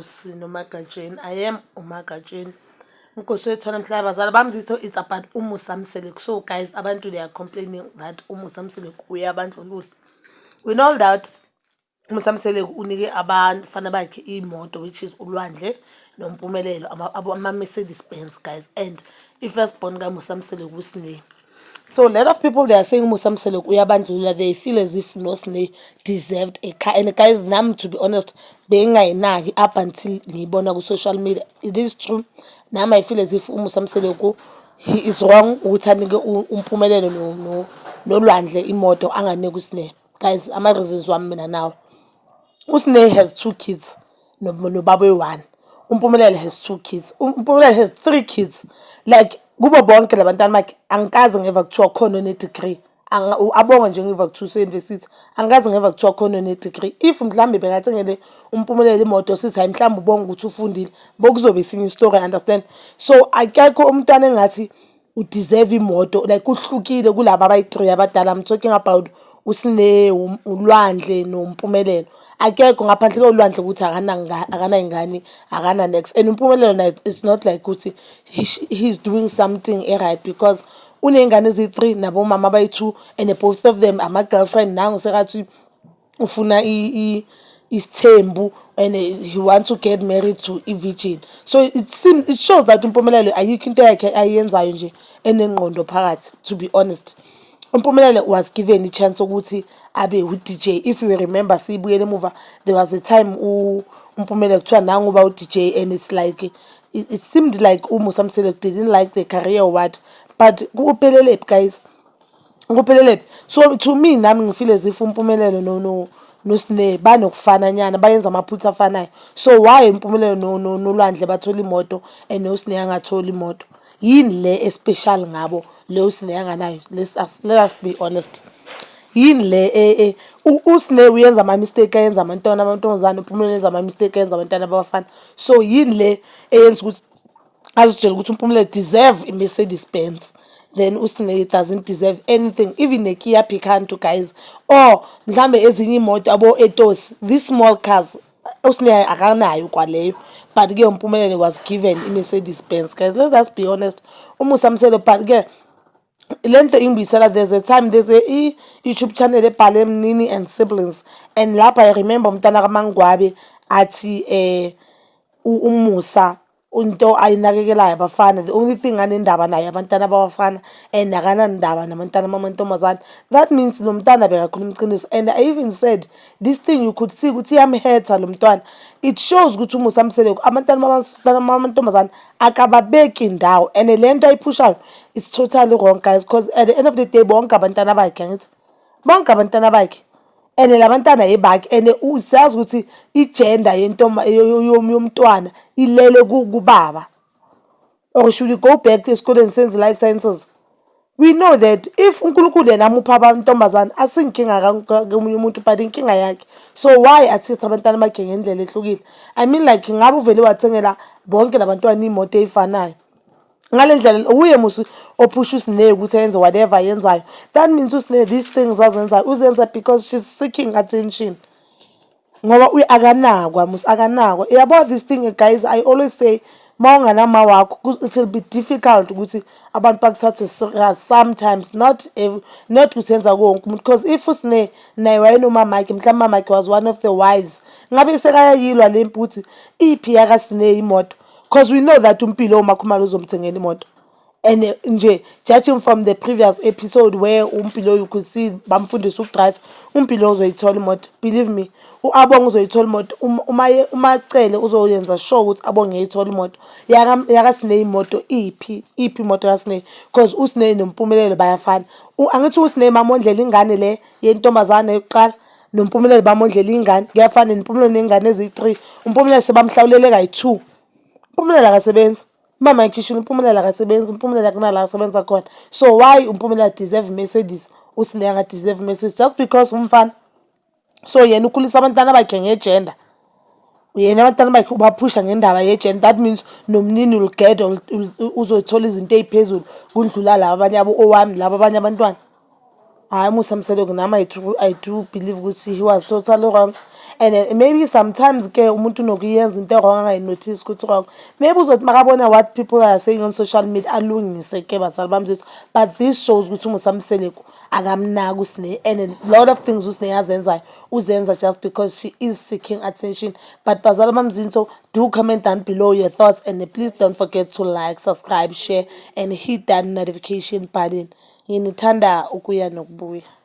Sinomagatsheni. I am uMagatsheni. Umgosi wethu namhlanje, abazali bami, zitho it's about uMusa Mseleku. So guys, abantu, they are complaining that uMusa Mseleku uyabandlulula. We know that uMusa Mseleku unike abafana bakhe iy'moto, which is uLwandle noMpumelelo, ama-Mercedes Benz, guys, and i-first born kaMusa Mseleku uSne. So a lot of people, they are saying Musa Mseleku uyabandlulula. They feel as if noSne deserved a car. And guys, nami, to be honest, bengingayinaki up until ngiyibona ku-social media. It is true. Nami I feel as if uMusa Mseleku, he is wrong ukuthi anike uMpumelelo noLwandle imoto, anganiki uSne. Guys, ama-reasons wami mina nawo. USne has two kids nobaba oyi-one. UMpumelelo has two kids. UMpumelelo has three kids. Like, kubo bonke labantwana bakhe, angikaze ngeva kuthiwa khona one-degree. Abonge nje ngiva kuthiwa use-university. Angikaze ngeva kuthiwa khona one-degree. If mhlambe bengathengele uMpumelelo imoto, sithi hayi, mhlawumbe ubonge ukuthi ufundile, bokuzobe esinye isitori, understand? So akekho umntwana engathi udeserve imoto, like uhlukile kulaba abayi-three abadala. I'm talking about uSne, uLwandle noMpumelelo. Akekho ngaphandle koLwandle ukuthi akanayingane, akana next. And uMpumelelo naye, it's not like ukuthi he's doing something e-right, because uney'ngane eziyi-three nabomama abayi-two, and both of them ama-girlfriend. Nangu sekathi ufuna isithembu and he wants to get married to i-virgin. So it seems, it shows that uMpumelelo ayikho into yakhe ayenzayo nje enengqondo phakathi, to be honest. UMpumelelo was given i-chance ukuthi abe u-DJ. If you remember, siyibuyele emuva, there was a time uMpumelelo kuthiwa nangu uba u-DJ, and it's like it seemed like uMusa Mseleku didn't like the career or what, but kuphelele, guys, kuphelele. So to me, nami ngifeel as if uMpumelelo noSne banokufana nyana, bayenza amaphutha afanayo. So why uMpumelelo noLwandle bathola imoto and noSne angatholi imoto? Yini le especial ngabo le uSne anganayo? Let us be honest. Yini le? USne uyenza ama-mistake ayenza abantwana amantombazane, uMpumelelo yenza ama-mistake ayenza abantwana abafana. So yini le eyenza ukuthi azitshele ukuthi uMpumelelo deserve i-Mercedes Benz, then uSne doesn't deserve anything, even ne-Kia Picanto, guys, or mhlambe ezinye iy'moto abo-Etios, these small cars? USne akanayo kwaleyo, but-ke uMpumelelo was given i-Mercedes Benz. Guys, let us be honest. UMusa Mseleku, but-ke le nto ingibuyisela, there's a time, there's a i-YouTube channel ebhale Mnini and Siblings, and lapho I remember umntana kaMangwabe athi uMusa into ayinakekelayo abafana, the only thing anendaba naye abantwana babafana, and akanandaba nabantwana bamantombazane. That means lo mntwana bekakhuluma iqiniso. And I even said this thing, you could see ukuthi iyamhetha lo mntwana. It shows ukuthi uMusa Mseleku abantwana bamantombazane akababeki indawo, and le nto ayiphushayo is totally wrong, guys, because at the end of the day bonke abantwana bakhe, angithi bonke abantwana bakhe, and la bantwana ebakhe, and siyazi ukuthi i-gender yomntwana ilele kubaba. Or should we go back esikoleni senze life sciences? We know that if uNkulunkulu yena amupha abantombazane, asinkinga komunye umuntu, but inkinga yakhe. So why athethe abantwana bakhe ngendlela ehlukile? I mean, like, ngabe uvele wathengela bonke labantwana iy'moto ey'fanayo ngale ndlela. Uye musi ophusha uSne ukuthi ayenze whatever ayenzayo. That means uSne, these things azenzayo, uzenza because she's seeking attention, ngoba akanakwa musi, akanakwa, yabo. This thing, guys, I always say, uma unganama wakho, it will be difficult ukuthi abantu bakuthathe serious sometimes. Not ukuthi yenza kuwo wonke umuntu, because if uSne naye wayenomamakhe, mhlawumbe umamakhe was one of the wives, ngabe sekayayilwa le mpi ukuthi iphi yakaSne imoto, because we know that uMpilo uMakhumalo uzomthengela imoto. And nje judging from the previous episode where uMpilo, you could see bamfundisa ukudrive, uMpilo uzoyithola imoto, believe me. U-Abonge uzoyithola imoto. UMacele uzoyenza sure ukuthi Abonge uyayithola imoto. YakaSne imoto iphi? Iphi imoto kaSne? Because uSne noMpumelelo bayafana. Angithi uSne bamondlela ingane le yentombazane yokuqala, noMpumelelo bamondlela ingane, kuyafana. Nempumelelo ney'ngane eziyi-three, uMpumelelo sebamhlawulele kayi-two. Umpumelelo akasebenzi, mama ngikhishile, uMpumelelo akasebenzi, uMpumelelo akunala asebenza khona. So why uMpumelelo deserve Mercedes, uSne anga-deserve Mercedes just because umfana? So yena ukhulisa abantwana bakhe ngegender. Yena abantwana bakhe ubaphusha ngendaba yegender. That means nomnini will get, uzothola izinto ey'phezulu kundlula laba abanye abo owami, laba abanye abantwana. Hhayi, uMusa Mseleku, nami I do believe ukuthi he was totally wrong. And maybe sometimes ke umuntu unokuyenza into wrong angayi-notice ukuthi wrong. Maybe uzothi makabona what people are saying on social media, alungise ke, bazali bami zethu. But this shows ukuthi uMusa Mseleku akamnaki uSne, and a lot of things uSne azenzayo uzenza just because she is seeking attention. But bazali bami zinto, do comment down below your thoughts and please don't forget to like, subscribe, share and hit that notification button. Nginithanda ukuya nokubuya.